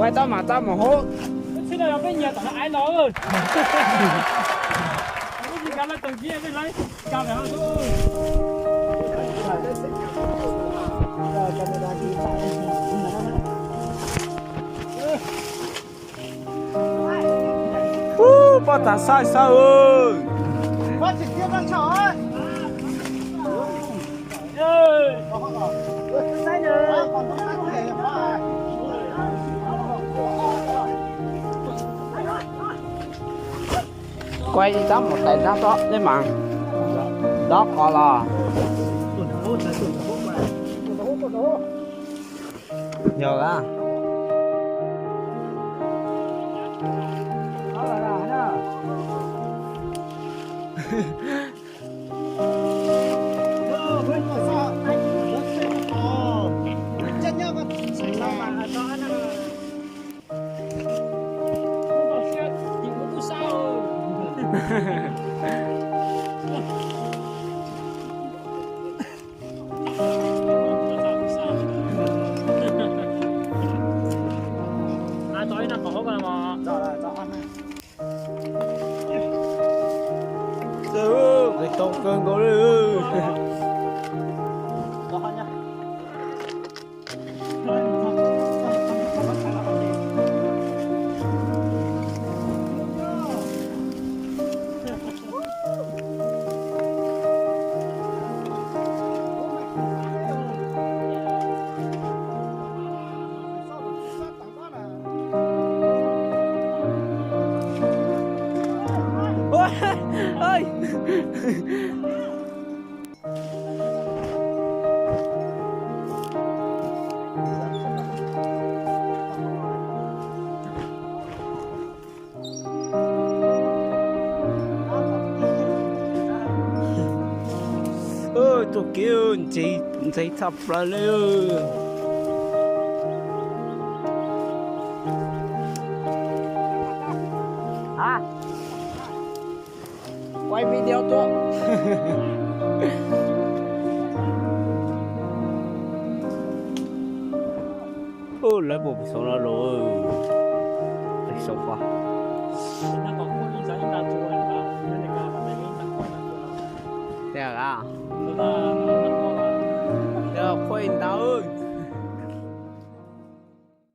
Peb tab mas tab mus hub. Ub, poj tas xaij xaw. Kuaj ib tab mus tais ntab tob tej mas dob qos los. Yog a. Nqis tau kawg nkaus li. Tus kev ntxeev tshaj plaws li. Quay video tuaj. Lawv puas pem saud no los? Pem saud pom. Tiag a? Tiag, qhuav ntau.